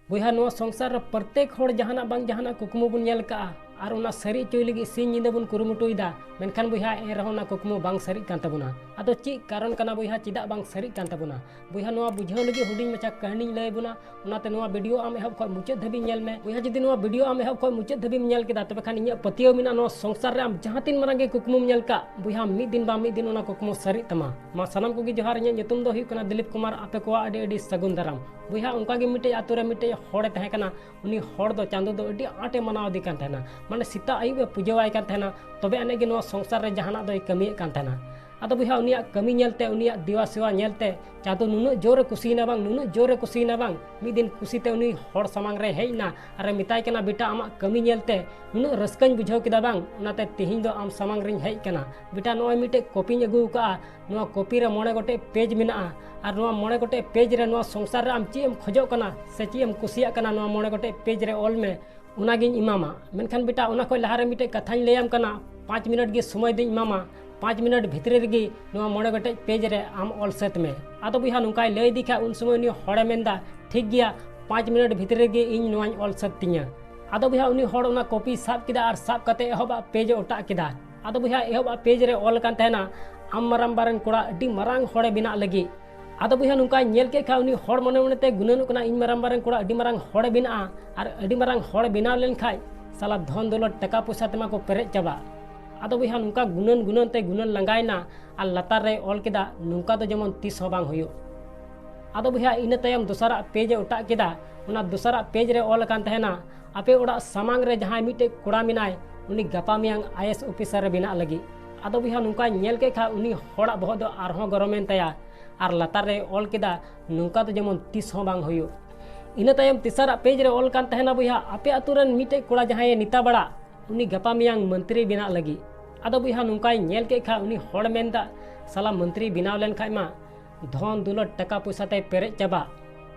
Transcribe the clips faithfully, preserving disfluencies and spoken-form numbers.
ᱵᱚᱭᱦᱟ, ᱱᱚᱣᱟ ᱥᱚᱝᱥᱟᱨ ᱨᱮ ᱯᱨᱚᱛᱮᱠ ᱦᱚᱲ ᱡᱟᱦᱟᱱᱟᱜ ᱵᱟᱝ ᱡᱟᱦᱟᱱᱟᱜ ᱠᱩᱠᱢᱩ ᱵᱚᱱ ᱧᱮᱞ ᱠᱟᱜᱼᱟ ᱟᱨ ᱚᱱᱟ ᱥᱟᱹᱨᱤ ᱦᱚᱪᱚᱭ ᱞᱟᱹᱜᱤᱫ ᱥᱤᱧ ᱧᱤᱫᱟᱹ ᱵᱚᱱ ᱠᱩᱨᱩᱢᱩᱴᱩᱭᱮᱫᱟ, ᱢᱮᱱᱠᱷᱟᱱ ᱵᱚᱭᱦᱟ, ᱮᱱ ᱨᱮᱦᱚᱸ ᱚᱱᱟ ᱠᱩᱠᱢᱩ ᱵᱟᱝ ᱥᱟᱹᱨᱤᱜ ᱠᱟᱱ ᱛᱟᱵᱚᱱᱟ᱾ ᱟᱫᱚ ᱪᱮᱫ ᱠᱟᱨᱚᱱ ᱠᱟᱱᱟ ᱵᱚᱭᱦᱟ, ᱪᱮᱫᱟᱜ ᱵᱟᱝ ᱥᱟᱹᱨᱤᱜ ᱠᱟᱱ ᱛᱟᱵᱚᱱᱟ? ᱵᱚᱭᱦᱟ, ᱱᱚᱣᱟ ᱵᱩᱡᱷᱟᱹᱣ ᱞᱟᱹᱜᱤᱫ ᱦᱩᱰᱤᱧ ᱢᱟᱪᱷᱟ ᱠᱟᱹᱦᱱᱤᱧ ᱞᱟᱹᱭ ᱟᱵᱚᱱᱟ, ᱚᱱᱟᱛᱮ ᱱᱚᱣᱟ ᱵᱷᱤᱰᱤᱭᱳ ᱟᱢ ᱮᱦᱚᱵ ᱠᱷᱚᱱ ᱢᱩᱪᱟᱹᱫ ᱫᱷᱟᱹᱵᱤᱡ ᱧᱮᱞ ᱢᱮ᱾ ᱵᱚᱭᱦᱟ, ᱡᱩᱫᱤ ᱱᱚᱣᱟ ᱵᱷᱤᱰᱤᱭᱳ ᱟᱢ ᱮᱦᱚᱵ ᱠᱷᱚᱱ ᱢᱩᱪᱟᱹᱫ ᱫᱷᱟᱹᱵᱤᱡ ᱧᱮᱞ ᱠᱮᱫᱟ, ᱛᱚᱵᱮ ᱠᱷᱟᱱ ᱤᱧᱟᱹᱜ ᱯᱟᱹᱛᱭᱟᱹᱣ ᱢᱮᱱᱟᱜᱼᱟ, ᱱᱚᱣᱟ ᱥᱚᱝᱥᱟᱨ ᱨᱮ ᱟᱢ ᱡᱟᱦᱟᱸ ᱛᱤᱱ ᱢᱟᱨᱟᱝ ᱜᱮ ᱠᱩᱠᱢᱩᱢ ᱧᱮᱞ ᱠᱟᱜ, ᱵᱚᱭᱦᱟ, ᱢᱤᱫ ᱫᱤᱱ ᱵᱟᱝ ᱢᱤᱫ ᱫᱤᱱ ᱚᱱᱟ ᱠᱩᱠᱢᱩ ᱥᱟᱹᱨᱤᱜ ᱛᱟᱢᱟ᱾ ᱢᱟ ᱥᱟᱱᱟᱢ ᱠᱚᱜᱮ ᱡᱚᱦᱟᱨ, ᱤᱧᱟᱹᱜ ᱧᱩᱛᱩᱢ ᱫᱚ ᱦᱩᱭᱩᱜ ᱠᱟᱱᱟ ᱫᱤᱞᱤᱯ ᱠᱩᱢᱟᱨ, ᱟᱯᱮ ᱠᱚᱣᱟᱜ ᱟᱹᱰᱤ ᱟᱹᱰᱤ ᱥᱟᱹᱜᱩᱱ ᱫᱟᱨᱟᱢ᱾ ᱵᱚᱭᱦᱟ, ᱚᱱᱠᱟ ᱜᱮ ᱢᱤᱫᱴᱮᱡ ᱟᱛᱳ ᱨᱮ ᱢᱤᱫᱴᱮᱡ ᱦᱚᱲᱮ ᱛᱟᱦᱮᱸ ᱠᱟᱱᱟ᱾ ᱩᱱᱤ ᱦᱚᱲ ᱫᱚ ᱪᱟᱸᱫᱳ ᱫᱚ ᱟᱹᱰᱤ ᱟᱸᱴᱮ ᱢᱟᱱᱟᱣ ᱤᱫᱤ ᱠᱟᱱ ᱛᱟᱦᱮᱱᱟ, ᱢᱟᱱᱮ ᱥᱮᱛᱟᱜ ᱟᱹᱭᱩᱵ ᱮ ᱯᱩᱡᱟᱹᱣᱟᱭ ᱠᱟᱱ ᱛᱟᱦᱮᱱᱟ, ᱛᱚᱵᱮ ᱟᱹᱱᱤᱡ ᱜᱮ ᱱᱚᱣᱟ ᱥᱚᱝᱥᱟᱨ ᱨᱮ ᱡᱟᱦᱟᱱᱟᱜ ᱫᱚᱭ ᱠᱟᱹᱢᱤᱭᱮᱫ ᱠᱟᱱ ᱛᱟᱦᱮᱱᱟ᱾ ᱟᱫᱚ ᱵᱚᱭᱦᱟ, ᱩᱱᱤᱭᱟᱜ ᱠᱟᱹᱢᱤ ᱧᱮᱞᱛᱮ, ᱩᱱᱤᱭᱟᱜ ᱫᱮᱣᱟ ᱥᱮᱣᱟ ᱧᱮᱞᱛᱮ ᱪᱟᱸᱫᱳ ᱱᱩᱱᱟᱹᱜ ᱡᱳᱨᱮ ᱠᱩᱥᱤᱭᱮᱱᱟ ᱵᱟᱝ, ᱱᱩᱱᱟᱹᱜ ᱡᱳᱨᱮ ᱠᱩᱥᱤᱭᱮᱱᱟ ᱵᱟᱝ, ᱢᱤᱫ ᱫᱤᱱ ᱠᱩᱥᱤᱛᱮ ᱩᱱᱤ ᱦᱚᱲ ᱥᱟᱢᱟᱝ ᱨᱮ ᱦᱮᱡ ᱮᱱᱟ ᱟᱨᱮ ᱢᱮᱛᱟᱭ ᱠᱟᱱᱟ, "ᱵᱮᱴᱟ, ᱟᱢᱟᱜ ᱠᱟᱹᱢᱤ ᱧᱮᱞᱛᱮ ᱱᱩᱱᱟᱹᱜ ᱨᱟᱹᱥᱠᱟᱹᱧ ᱵᱩᱡᱷᱟᱹᱣ ᱠᱮᱫᱟ ᱵᱟᱝ, ᱚᱱᱟᱛᱮ ᱛᱮᱦᱮᱧ ᱫᱚ ᱟᱢ ᱥᱟᱢᱟᱝ ᱨᱤᱧ ᱦᱮᱡ ᱠᱟᱱᱟ᱾ ᱵᱮᱴᱟ, ᱱᱚᱜᱼᱚᱭ ᱢᱤᱫᱴᱮᱡ ᱠᱚᱯᱤᱧ ᱟᱹᱜᱩ ᱟᱠᱟᱫᱼᱟ, ᱱᱚᱣᱟ ᱠᱚᱯᱤ ᱨᱮ ᱢᱚᱬᱮ ᱜᱚᱴᱮᱡ ᱯᱮᱡᱽ ᱢᱮᱱᱟᱜᱼᱟ, ᱟᱨ ᱱᱚᱣᱟ ᱢᱚᱬᱮ ᱜᱚᱴᱮᱡ ᱯᱮᱡᱽ ᱨᱮ ᱱᱚᱣᱟ ᱥᱚᱝᱥᱟᱨ ᱨᱮ ᱟᱢ ᱪᱮᱫ ᱮᱢ ᱠᱷᱚᱡᱚᱜ ᱠᱟᱱᱟ ᱥᱮ ᱪᱮᱫ ᱮᱢ ᱠᱩᱥᱤᱭᱟᱜ ᱠᱟᱱᱟ, ᱱᱚᱣᱟ ᱢᱚᱬᱮ ᱜᱚᱴᱮᱡ ᱯᱮᱡᱽ ᱨᱮ ᱚᱞ ᱢᱮ, ᱚᱱᱟᱜᱤᱧ ᱮᱢᱟᱢᱟ᱾ ᱢᱮᱱᱠᱷᱟᱱ ᱵᱮᱴᱟ, ᱚᱱᱟ ᱠᱷᱚᱡ ᱞᱟᱦᱟᱨᱮ ᱢᱤᱫᱴᱮᱡ ᱠᱟᱛᱷᱟᱧ ᱞᱟᱹᱭᱟᱢ ᱠᱟᱱᱟ, ᱯᱟᱸᱪ ᱢᱤᱱᱤᱴ ᱜᱮ ᱥᱚᱢᱚᱭ ᱫᱚᱧ ᱮᱢᱟᱢᱟ, ᱯᱟᱸᱪ ᱢᱤᱱᱤᱴ ᱵᱷᱤᱛᱨᱤ ᱨᱮᱜᱮ ᱱᱚᱣᱟ ᱢᱚᱬᱮ ᱜᱚᱴᱮᱡ ᱯᱮᱡᱽ ᱨᱮ ᱟᱢ ᱚᱞ ᱥᱟᱹᱛ ᱢᱮ᱾" ᱟᱫᱚ ᱵᱚᱭᱦᱟ, ᱱᱚᱝᱠᱟᱭ ᱞᱟᱹᱭ ᱤᱫᱤ ᱠᱷᱟᱡ, ᱩᱱ ᱥᱚᱢᱚᱭ ᱩᱱᱤ ᱦᱚᱲᱮ ᱢᱮᱱᱫᱟ, "ᱴᱷᱤᱠ ᱜᱮᱭᱟ, ᱯᱟᱸᱪ ᱢᱤᱱᱤᱴ ᱵᱷᱤᱛᱨᱤ ᱨᱮᱜᱮ ᱤᱧ ᱱᱚᱣᱟᱧ ᱚᱞ ᱥᱟᱹᱛ ᱛᱤᱧᱟ᱾" ᱟᱫᱚ ᱵᱚᱭᱦᱟ, ᱩᱱᱤ ᱦᱚᱲ ᱚᱱᱟ ᱠᱚᱯᱤ ᱥᱟᱵ ᱠᱮᱫᱟ ᱟᱨ ᱥᱟᱵ ᱠᱟᱛᱮ ᱮᱦᱚᱵ ᱟᱜ ᱯᱮᱡᱽ ᱮ ᱚᱴᱟᱜ ᱠᱮᱫᱟ᱾ ᱟᱫᱚ ᱵᱚᱭᱦᱟ, ᱮᱦᱚᱵ ᱟᱜ ᱯᱮᱡᱽ ᱨᱮ ᱚᱞ ᱟᱠᱟᱱ ᱛᱟᱦᱮᱱᱟ, "ᱟᱢ ᱢᱟᱨᱟᱝᱵᱟ ᱨᱮᱱ ᱠᱚᱲᱟ ᱟᱹᱰᱤ ᱢᱟᱨᱟᱝ ᱦᱚᱲᱮ ᱵᱮᱱᱟᱜ ᱞᱟᱹᱜᱤᱫ᱾" ᱟᱫᱚ ᱵᱚᱭᱦᱟ, ᱱᱚᱝᱠᱟᱭ ᱧᱮᱞ ᱠᱮᱫ ᱠᱷᱟᱱ, ᱩᱱᱤ ᱦᱚᱲ ᱢᱚᱱᱮ ᱢᱚᱱᱮᱛᱮ ᱜᱩᱱᱟᱹᱱᱚᱜ ᱠᱟᱱᱟ, "ᱤᱧ ᱢᱟᱨᱟᱝᱵᱟ ᱨᱮᱱ ᱠᱚᱲᱟ ᱟᱹᱰᱤ ᱢᱟᱨᱟᱝ ᱦᱚᱲᱮ ᱵᱮᱱᱟᱜᱼᱟ, ᱟᱨ ᱟᱹᱰᱤ ᱢᱟᱨᱟᱝ ᱦᱚᱲᱮ ᱵᱮᱱᱟᱣ ᱞᱮᱱᱠᱷᱟᱡ ᱥᱟᱞᱟ ᱫᱷᱚᱱ ᱫᱚᱞᱚᱛ ᱴᱟᱠᱟ ᱯᱚᱭᱥᱟ ᱛᱮᱢᱟ ᱠᱚ ᱯᱮᱨᱮᱡ ᱪᱟᱵᱟᱜ᱾" ᱟᱫᱚ ᱵᱚᱭᱦᱟ, ᱱᱚᱝᱠᱟ ᱜᱩᱱᱟᱹᱱ ᱜᱩᱱᱟᱹᱱ ᱛᱮ ᱜᱩᱱᱟᱹᱱ ᱞᱟᱸᱜᱟᱭᱮᱱᱟ ᱟᱨ ᱞᱟᱛᱟᱨ ᱨᱮᱭ ᱚᱞ ᱠᱮᱫᱟ, "ᱱᱚᱝᱠᱟ ᱫᱚ ᱡᱮᱢᱚᱱ ᱛᱤᱥ ᱦᱚᱸ ᱵᱟᱝ ᱦᱩᱭᱩᱜ᱾" ᱟᱫᱚ ᱵᱚᱭᱦᱟ, ᱤᱱᱟᱹ ᱛᱟᱭᱚᱢ ᱫᱚᱥᱟᱨᱟᱜ ᱯᱮᱡᱽ ᱮ ᱚᱴᱟᱜ ᱠᱮᱫᱟ᱾ ᱚᱱᱟ ᱫᱚᱥᱟᱨᱟᱜ ᱯᱮᱡᱽ ᱨᱮ ᱚᱞ ᱟᱠᱟᱱ ᱛᱟᱦᱮᱱᱟ, "ᱟᱯᱮ ᱚᱲᱟᱜ ᱥᱟᱢᱟᱝ ᱨᱮ ᱡᱟᱦᱟᱸᱭ ᱢᱤᱫᱴᱮᱡ ᱠᱚᱲᱟ ᱢᱮᱱᱟᱭ, ᱩᱱᱤ ᱜᱟᱯᱟ ᱢᱮᱭᱟᱝ ᱟᱭ ᱮᱥ ᱚᱯᱷᱤᱥᱟᱨ ᱮ ᱵᱮᱱᱟᱜ ᱞᱟᱹᱜᱤᱫ᱾" ᱟᱫᱚ ᱵᱚᱭᱦᱟ, ᱱᱚᱝᱠᱟᱭ ᱧᱮᱞ ᱠᱮᱫ ᱠᱷᱟᱱ, ᱩᱱᱤ ᱦᱚᱲᱟᱜ ᱵᱚᱦᱚᱜ ᱫᱚ ᱟᱨᱦᱚᱸ ᱜᱚᱨᱚᱢᱮᱱ ᱛᱟᱭᱟ ᱟᱨ ᱞᱟᱛᱟᱨ ᱨᱮᱭ ᱚᱞ ᱠᱮᱫᱟ, "ᱱᱚᱝᱠᱟ ᱫᱚ ᱡᱮᱢᱚᱱ ᱛᱤᱥ ᱦᱚᱸ ᱵᱟᱝ ᱦᱩᱭᱩᱜ᱾" ᱤᱱᱟᱹ ᱛᱟᱭᱚᱢ ᱛᱮᱥᱟᱨᱟᱜ ᱯᱮᱡᱽ ᱨᱮ ᱚᱞ ᱠᱟᱱ ᱛᱟᱦᱮᱱᱟ, ᱵᱚᱭᱦᱟ, "ᱟᱯᱮ ᱟᱛᱳ ᱨᱮᱱ ᱢᱤᱫᱴᱮᱡ ᱠᱚᱲᱟ ᱡᱟᱦᱟᱸᱭᱮ ᱱᱮᱛᱟ ᱵᱟᱲᱟᱜ, ᱩᱱᱤ ᱜᱟᱯᱟ ᱢᱮᱭᱟᱝ ᱢᱚᱱᱛᱨᱤ ᱵᱮᱱᱟᱜ ᱞᱟᱹᱜᱤᱫ᱾" ᱟᱫᱚ ᱵᱚᱭᱦᱟ, ᱱᱚᱝᱠᱟᱭ ᱧᱮᱞ ᱠᱮᱫ ᱠᱷᱟᱱ, ᱩᱱᱤ ᱦᱚᱲ ᱢᱮᱱᱫᱟ, "ᱥᱟᱞᱟ ᱢᱚᱱᱛᱨᱤ ᱵᱮᱱᱟᱣ ᱞᱮᱱᱠᱷᱟᱡ ᱢᱟ ᱫᱷᱚᱱ ᱫᱩᱞᱟᱹᱲ ᱴᱟᱠᱟ ᱯᱚᱭᱥᱟ ᱛᱮ ᱯᱮᱨᱮᱡ ᱪᱟᱵᱟᱜ᱾"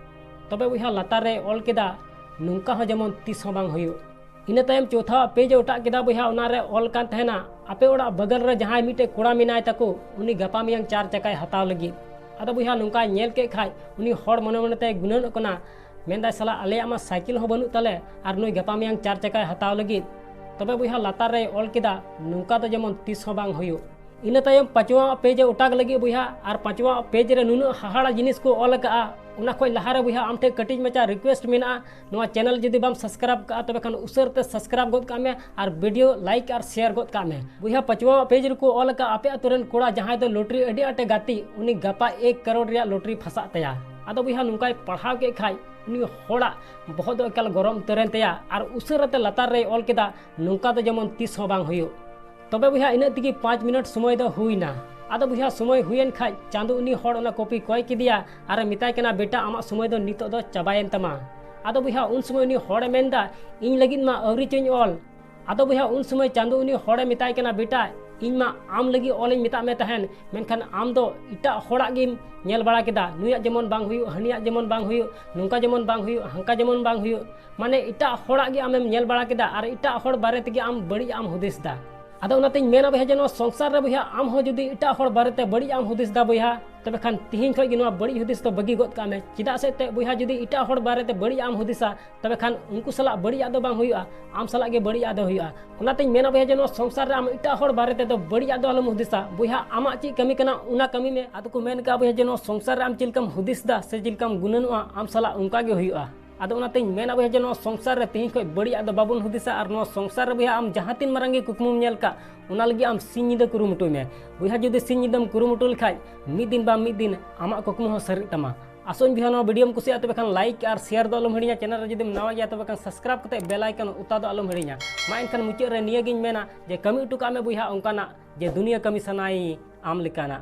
ᱛᱚᱵᱮ ᱵᱚᱭᱦᱟ, ᱞᱟᱛᱟᱨ ᱨᱮ ᱚᱞ ᱠᱮᱫᱟ, "ᱱᱚᱝᱠᱟ ᱦᱚᱸ ᱡᱮᱢᱚᱱ ᱛᱤᱥ ᱦᱚᱸ ᱵᱟᱝ ᱦᱩᱭᱩᱜ᱾" ᱤᱱᱟᱹ ᱛᱟᱭᱚᱢ ᱪᱳᱛᱷᱟᱣᱟᱜ ᱯᱮᱡᱽ ᱮ ᱚᱴᱟᱜ ᱠᱮᱫᱟ ᱵᱚᱭᱦᱟ, ᱚᱱᱟᱨᱮ ᱚᱞ ᱠᱟᱱ ᱛᱟᱦᱮᱱᱟ, "ᱟᱯᱮ ᱚᱲᱟᱜ ᱵᱟᱜᱟᱞ ᱨᱮ ᱡᱟᱦᱟᱸᱭ ᱢᱤᱫᱴᱮᱡ ᱠᱚᱲᱟ ᱢᱮᱱᱟᱭ ᱛᱟᱠᱚ, ᱩᱱᱤ ᱜᱟᱯᱟ ᱢᱮᱭᱟᱝ ᱪᱟᱨ ᱪᱟᱠᱟᱭ ᱦᱟᱛᱟᱣ ᱞᱟᱹᱜᱤᱫ᱾" ᱟᱫᱚ ᱵᱚᱭᱦᱟ, ᱱᱚᱝᱠᱟᱭ ᱧᱮᱞ ᱠᱮᱫ ᱠᱷᱟᱡ, ᱩᱱᱤ ᱦᱚᱲ ᱢᱚᱱᱮ ᱢᱚᱱᱮ ᱛᱮᱭ ᱜᱩᱱᱟᱹᱱᱚᱜ ᱠᱟᱱᱟ, ᱢᱮᱱᱫᱟᱭ, ᱥᱟᱞᱟ, ᱟᱞᱮᱭᱟᱜ ᱢᱟ ᱥᱟᱭᱠᱮᱞ ᱦᱚᱸ ᱵᱟᱹᱱᱩᱜ ᱛᱟᱞᱮ ᱟᱨ ᱱᱩᱭ ᱜᱟᱯᱟ ᱢᱮᱭᱟᱝ ᱪᱟᱨ ᱪᱟᱠᱟᱭ ᱦᱟᱛᱟᱣ ᱞᱟᱹᱜᱤᱫ᱾ ᱛᱚᱵᱮ ᱵᱚᱭᱦᱟ, ᱞᱟᱛᱟᱨ ᱨᱮᱭ ᱚᱞ ᱠᱮᱫᱟ, ᱱᱚᱝᱠᱟ ᱫᱚ ᱡᱮᱢᱚᱱ ᱛᱤᱥ ᱦᱚᱸ ᱵᱟᱝ ᱦᱩᱭᱩᱜ᱾ ᱤᱱᱟᱹ ᱛᱟᱭᱚᱢ ᱯᱟᱸᱪᱣᱟᱜ ᱯᱮᱡᱽ ᱮ ᱚᱴᱟᱜ ᱞᱟᱹᱜᱤᱫ ᱵᱚᱭᱦᱟ, ᱟᱨ ᱯᱟᱸᱪᱣᱟᱜ ᱯᱮᱡᱽ ᱨᱮ ᱱᱩᱱᱟᱹᱜ ᱦᱟᱦᱟᱲᱟ ᱡᱤᱱᱤᱥ ᱠᱚ ᱚᱞ ᱟᱠᱟᱜᱼᱟ᱾ ᱚᱱᱟ ᱠᱷᱚᱱ ᱞᱟᱦᱟᱨᱮ ᱵᱚᱭᱦᱟ, ᱟᱢ ᱴᱷᱮᱱ ᱠᱟᱹᱴᱤᱡ ᱢᱟᱪᱷᱟ request ᱢᱮᱱᱟᱜᱼᱟ, ᱱᱚᱣᱟ channel ᱡᱩᱫᱤ ᱵᱟᱢ subscribe ᱠᱟᱜᱼᱟ, ᱛᱚᱵᱮ ᱠᱷᱟᱱ ᱩᱥᱟᱹᱨᱟ ᱛᱮ subscribe ᱜᱚᱫ ᱠᱟᱜ ᱢᱮ ᱟᱨ video like ᱟᱨ share ᱜᱚᱫ ᱠᱟᱜ ᱢᱮ᱾ ᱵᱚᱭᱦᱟ, ᱯᱟᱸᱪᱣᱟᱜ ᱯᱮᱡᱽ ᱨᱮᱠᱚ ᱚᱞ ᱟᱠᱟᱫ, ᱟᱯᱮ ᱟᱛᱳ ᱨᱮᱱ ᱠᱚᱲᱟ ᱡᱟᱦᱟᱸᱭ ᱫᱚ lottery ᱟᱹᱰᱤ ᱟᱸᱴᱮ ᱜᱟᱛᱮᱜ, ᱩᱱᱤ ᱜᱟᱯᱟ ᱮᱠ ᱠᱟᱨᱳᱲ ᱨᱮᱭᱟᱜ lottery ᱯᱷᱟᱥᱟᱜ ᱛᱟᱭᱟ᱾ ᱟᱫᱚ ᱵᱚᱭᱦᱟ, ᱱᱚᱝᱠᱟᱭ ᱯᱟᱲᱦᱟᱣ ᱠᱮᱫ ᱠᱷᱟᱡ, ᱩᱱᱤ ᱦᱚᱲᱟᱜ ᱵᱚᱦᱚᱜ ᱫᱚ ᱮᱠᱟᱞ ᱜᱚᱨᱚᱢ ᱩᱛᱟᱹᱨᱮᱱ ᱛᱟᱭᱟ ᱟᱨ ᱩᱥᱟᱹᱨᱟ ᱛᱮ ᱞᱟᱛᱟᱨ ᱨᱮᱭ ᱚᱞ ᱠᱮᱫᱟ, ᱱᱚᱝᱠᱟ ᱫᱚ ᱡᱮᱢᱚᱱ ᱛᱤᱥ ᱦᱚᱸ ᱵᱟᱝ ᱦᱩᱭᱩᱜ᱾ ᱛᱚᱵᱮ ᱵᱚᱭᱦᱟ, ᱤᱱᱟᱹᱜ ᱛᱮᱜᱮ ᱯᱟᱸᱪ ᱢᱤᱱᱤᱴ ᱥᱚᱢᱚᱭ ᱫᱚ ᱦᱩᱭᱱᱟ᱾ ᱟᱫᱚ ᱵᱚᱭᱦᱟ, ᱥᱚᱢᱚᱭ ᱦᱩᱭᱮᱱ ᱠᱷᱟᱡ ᱪᱟᱸᱫᱚ ᱩᱱᱤ ᱦᱚᱲ ᱚᱱᱟ ᱠᱚᱯᱤ ᱠᱚᱭ ᱠᱮᱫᱮᱭᱟ ᱟᱨᱮ ᱢᱮᱛᱟᱭ ᱠᱟᱱᱟ, ᱵᱮᱴᱟ, ᱟᱢᱟᱜ ᱥᱚᱢᱚᱭ ᱫᱚ ᱱᱤᱛᱚᱜ ᱫᱚ ᱪᱟᱵᱟᱭᱮᱱ ᱛᱟᱢᱟ᱾ ᱟᱫᱚ ᱵᱚᱭᱦᱟ, ᱩᱱ ᱥᱚᱢᱚᱭ ᱩᱱᱤ ᱦᱚᱲᱮ ᱢᱮᱱᱫᱟ, ᱤᱧ ᱞᱟᱹᱜᱤᱫ ᱢᱟ ᱟᱹᱣᱨᱤ ᱪᱚᱧ ᱚᱞ᱾ ᱟᱫᱚ ᱵᱚᱭᱦᱟ, ᱩᱱ ᱥᱚᱢᱚᱭ ᱪᱟᱸᱫᱚ ᱩᱱᱤ ᱦᱚᱲᱮ ᱢᱮᱛᱟᱭ ᱠᱟᱱᱟ, ᱵᱮᱴᱟ, ᱤᱧ ᱢᱟ ᱟᱢ ᱞᱟᱹᱜᱤᱫ ᱚᱞᱤᱧ ᱢᱮᱛᱟᱜ ᱢᱮ ᱛᱟᱦᱮᱱ, ᱢᱮᱱᱠᱷᱟᱱ ᱟᱢ ᱫᱚ ᱮᱴᱟᱜ ᱦᱚᱲᱟᱜ ᱜᱮᱢ ᱧᱮᱞ ᱵᱟᱲᱟ ᱠᱮᱫᱟ, ᱱᱩᱭᱟᱜ ᱡᱮᱢᱚᱱ ᱵᱟᱝ ᱦᱩᱭᱩᱜ, ᱦᱟᱹᱱᱤᱭᱟᱜ ᱡᱮᱢᱚᱱ ᱵᱟᱝ ᱦᱩᱭᱩᱜ, ᱱᱚᱝᱠᱟ ᱡᱮᱢᱚᱱ ᱵᱟᱝ ᱦᱩᱭᱩᱜ, ᱦᱟᱝᱠᱟ ᱡᱮᱢᱚᱱ ᱵᱟᱝ ᱦᱩᱭᱩᱜ᱾ ᱢᱟᱱᱮ ᱮᱴᱟᱜ ᱦᱚᱲᱟᱜ ᱜᱮ ᱟᱢᱮᱢ ᱧᱮᱞ ᱵᱟᱲᱟ ᱠᱮᱫᱟ ᱟᱨ ᱮᱴᱟᱜ ᱦᱚᱲ ᱵᱟᱨᱮ ᱛᱮᱜᱮ ᱟᱢ ᱵᱟᱹᱲᱤᱡ ᱟᱜ ᱮᱢ ᱦᱩᱫᱤᱥ ᱫᱟ᱾ ᱟᱫᱚ ᱚᱱᱟᱛᱤᱧ ᱢᱮᱱᱟ ᱵᱚᱭᱦᱟ ᱡᱮ ᱱᱚᱣᱟ ᱥᱚᱝᱥᱟᱨ ᱨᱮ ᱵᱚᱭᱦᱟ ᱟᱢ ᱦᱚᱸ ᱡᱩᱫᱤ ᱮᱴᱟᱜ ᱦᱚᱲ ᱵᱟᱨᱮᱛᱮ ᱵᱟᱹᱲᱤᱡ ᱟᱜ ᱮᱢ ᱦᱩᱫᱤᱥ ᱫᱟ ᱵᱚᱭᱦᱟ, ᱛᱚᱵᱮ ᱠᱷᱟᱱ ᱛᱤᱦᱤᱧ ᱠᱷᱚᱱ ᱜᱮ ᱱᱚᱣᱟ ᱵᱟᱹᱲᱤᱡ ᱦᱩᱫᱤᱥ ᱫᱚ ᱵᱟᱹᱜᱤ ᱜᱚᱫ ᱠᱟᱜ ᱢᱮ᱾ ᱪᱮᱫᱟᱜ ᱥᱮ ᱮᱱᱛᱮᱫ ᱵᱚᱭᱦᱟ, ᱡᱩᱫᱤ ᱮᱴᱟᱜ ᱦᱚᱲ ᱵᱟᱨᱮᱛᱮ ᱵᱟᱹᱲᱤᱡ ᱟᱜ ᱮᱢ ᱦᱩᱫᱤᱥᱟ, ᱛᱚᱵᱮ ᱠᱷᱟᱱ ᱩᱱᱠᱩ ᱥᱟᱞᱟᱜ ᱵᱟᱹᱲᱤᱡ ᱟᱜ ᱫᱚ ᱵᱟᱝ ᱦᱩᱭᱩᱜᱼᱟ, ᱟᱢ ᱥᱟᱞᱟᱜ ᱜᱮ ᱵᱟᱹᱲᱤᱡ ᱟᱜ ᱫᱚ ᱦᱩᱭᱩᱜᱼᱟ᱾ ᱚᱱᱟᱛᱤᱧ ᱢᱮᱱᱟ ᱵᱚᱭᱦᱟ ᱡᱮ ᱱᱚᱣᱟ ᱥᱚᱝᱥᱟᱨ ᱨᱮ ᱟᱢ ᱮᱴᱟᱜ ᱦᱚᱲ ᱵᱟᱨᱮ ᱛᱮᱫᱚ ᱵᱟᱹᱲᱤᱡ ᱟᱜ ᱫᱚ ᱟᱞᱚᱢ ᱦᱩᱫᱤᱥᱟ ᱵᱚᱭᱦᱟ, ᱟᱢᱟᱜ ᱪᱮᱫ ᱠᱟᱹᱢᱤ ᱠᱟᱱᱟ ᱚᱱᱟ ᱠᱟᱹᱢᱤ ᱢᱮ᱾ ᱟᱫᱚ ᱠᱚ ᱢᱮᱱ ᱠᱟᱜᱼᱟ ᱵᱚᱭᱦᱟ ᱡᱮ ᱱᱚᱣᱟ ᱥᱚᱝᱥᱟᱨ ᱨᱮ ᱟᱢ ᱪᱮᱫ ᱞᱮᱠᱟᱢ ᱦᱩᱫᱤᱥ ᱫᱟ ᱥᱮ ᱪᱮᱫ ᱞᱮᱠᱟᱢ ᱜᱩᱱᱟᱹᱱᱚᱜᱼᱟ, ᱟᱢ ᱥᱟᱞᱟᱜ ᱚᱱᱠᱟ ᱜᱮ ᱦᱩᱭᱩᱜᱼᱟ᱾ ᱟᱫᱚ ᱚᱱᱟᱛᱤᱧ ᱢᱮᱱᱟ ᱵᱚᱭᱦᱟ ᱡᱮ ᱱᱚᱣᱟ ᱥᱚᱝᱥᱟᱨ ᱨᱮ ᱛᱮᱦᱮᱧ ᱠᱷᱚᱱ ᱵᱟᱹᱲᱤᱡ ᱟᱜ ᱫᱚ ᱵᱟᱵᱚᱱ ᱦᱩᱫᱤᱥᱟ, ᱟᱨ ᱱᱚᱣᱟ ᱥᱚᱝᱥᱟᱨ ᱨᱮ ᱵᱚᱭᱦᱟ ᱟᱢ ᱡᱟᱦᱟᱸ ᱛᱤᱱ ᱢᱟᱨᱟᱝ ᱜᱮ ᱠᱩᱠᱢᱩᱢ ᱧᱮᱞ ᱠᱟᱜ, ᱚᱱᱟ ᱞᱟᱹᱜᱤᱫ ᱟᱢ ᱥᱤᱧ ᱧᱤᱫᱟᱹ ᱠᱩᱨᱩᱢᱩᱴᱩᱭ ᱢᱮ᱾ ᱵᱚᱭᱦᱟ ᱡᱩᱫᱤ ᱥᱤᱧ ᱧᱤᱫᱟᱹᱢ ᱠᱩᱨᱩᱢᱩᱴᱩ ᱞᱮᱠᱷᱟᱡ, ᱢᱤᱫ ᱫᱤᱱ ᱵᱟᱝ ᱢᱤᱫ ᱫᱤᱱ ᱟᱢᱟᱜ ᱠᱩᱠᱢᱩ ᱦᱚᱸ ᱥᱟᱹᱨᱤᱜ ᱛᱟᱢᱟ᱾ ᱟᱥᱚᱜ ᱟᱹᱧ ᱵᱚᱭᱦᱟ ᱱᱚᱣᱟ videoᱢ ᱠᱩᱥᱤᱭᱟᱜᱼᱟ, ᱛᱚᱵᱮ ᱠᱷᱟᱱ like ᱟᱨ share ᱫᱚ ᱟᱞᱚᱢ ᱦᱤᱲᱤᱧᱟ᱾ Channel ᱨᱮ ᱡᱩᱫᱤᱢ ᱱᱟᱣᱟ ᱜᱮᱭᱟ, ᱛᱚᱵᱮ ᱠᱷᱟᱱ subscribe ᱠᱟᱛᱮ bell icon ᱚᱛᱟ ᱫᱚ ᱟᱞᱚᱢ ᱦᱤᱲᱤᱧᱟ᱾ ᱢᱟ ᱮᱱᱠᱷᱟᱱ ᱢᱩᱪᱟᱹᱫ ᱨᱮ ᱱᱤᱭᱟᱹ ᱜᱤᱧ ᱢᱮᱱᱟ ᱡᱮ ᱠᱟᱹᱢᱤ ᱦᱚᱴᱚ ᱠᱟᱜ ᱢᱮ ᱵᱚᱭᱦᱟ ᱚᱱᱠᱟᱱᱟᱜ ᱡᱮ ᱫᱩᱱᱤᱭᱟᱹ ᱠᱟᱹᱢᱤ ᱥᱟᱱᱟᱭ ᱟᱢ ᱞᱮᱠᱟᱱᱟᱜ᱾